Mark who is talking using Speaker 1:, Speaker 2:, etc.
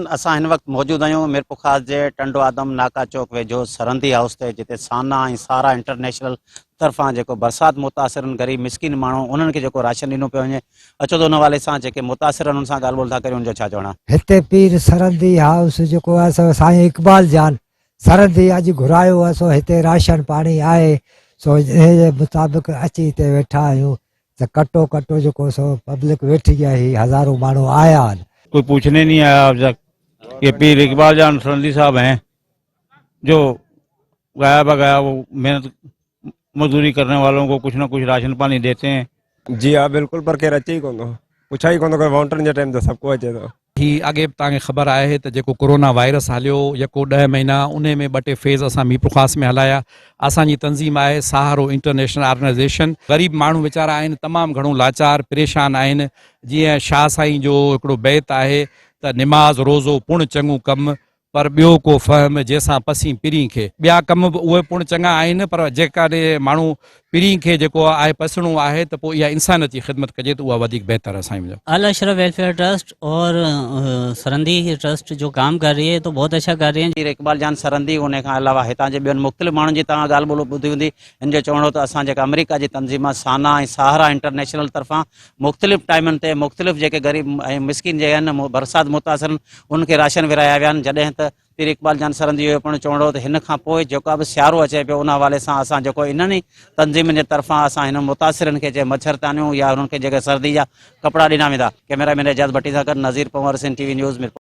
Speaker 1: اسان هن وقت موجود آهيون ميرپورخاص جي ٽنڊو آدم ناڪا چوڪ ويجهو سرندي هائوس تي جتي سانا ۽ سارا انٽرنيشنل طرفان جيڪو برسات متاثرن غريب مسڪين ماڻهو انهن کي جيڪو راشن ڏنو پيو وڃي اچو ته ان حوالي سان جيڪي متاثر آهن انهن سان ڳالهه ٻولهه ٿا ڪريون ان جو ڇا چوڻ آهي.
Speaker 2: هتي پير سرندي هائوس جيڪو آهي سو سائين اقبال جان سرندي اڄ گهرايو آهي سو هتي راشن پاڻي آهي سو انهي جي مطابق اچي هتي ويٺا آهيون ته ڪٽو ڪٽو جيڪو سو پبلڪ ويٺي آهي هي هزارون ماڻهو آيا آهن.
Speaker 3: کوئي پوڇني نهين آيا اب تڪ يي پير اقبال جان سرندي صاحب هين جو گايا بگايا وو محنت مزدوري ڪرني والون کو ڪڇ نه ڪڇ راشن پاني ديتي هين.
Speaker 4: جي ها بلڪل پر ڪير اچي ئي ڪون ٿو پڇا ئي ڪون ٿو ڪوئي وونٽن جي ٽائيم ته سڀ ڪو اچي ٿو.
Speaker 5: هي اڳي به توهان کي خبر آهي ته جيڪو ڪورونا وائرس هليو يڪو ڏهه مهينا انهي ۾ ٻه ٽي فيز اسان ميرپورخاص ۾ هلايا اسان جي تنظيم آهي سهارو انٽرنيشنل آرگنائيزيشن غريب ماڻهو ويچارا آهن تمام گهڻو لاچار پريشان آهن جيئن شاهه سائين جو هڪڙو بيت آهي ته نماز روزو پڻ چڱو ڪم پر ٻيو ڪو فهم جنهن سان پسين پرين کي. ٻيا ڪم به اهي پڻ چڱا آهن پر جيڪڏهن ماڻهو پرين کي جيڪو آهي پسڻو آهي ته پوء اها انسانيت جي خدمت ڪجي ته اها وڌيڪ بهتر آهي سائين منهنجا.
Speaker 6: الاشرف ويلفيئر ٽرسٽ اور سرندي ٽرسٽ جو ڪام ڪر رهي هي تو بهت اڇا ڪر رهي هين.
Speaker 1: پير اقبال جان سرندي ان کان علاوه هتان جي ٻين مختلف ماڻهن جي توهان ڳالهه ٻولهه ٻڌي هوندي هن جو چوڻ هو ته اسان جيڪا آمريڪا جي تنظيم سانا ۽ سهارا انٽرنيشنل طرفان مختلف ٽائيمن تي مختلف جيڪي غريب ۽ مسڪين جي آهن برسات متاثر انهن کي راشن ورهايا ويا آهن جڏهن ته پير اقبال جان سرندي جو پڻ چوڻ هو ته هن کان پوء جيڪا به سيارو اچي پيو ان حوالي سان اسان جيڪو انهن ئي تنظيمن جي طرفان اسان هنن متاثرن کي چاهي مڇرتانيون يا انهن کي جيڪي سردي جا ڪپڙا ڏنا ويندا ڪئميرا مين اعجاز ڀٽي سان گڏ Nazir Panhwar Sindh T V news Mirpur.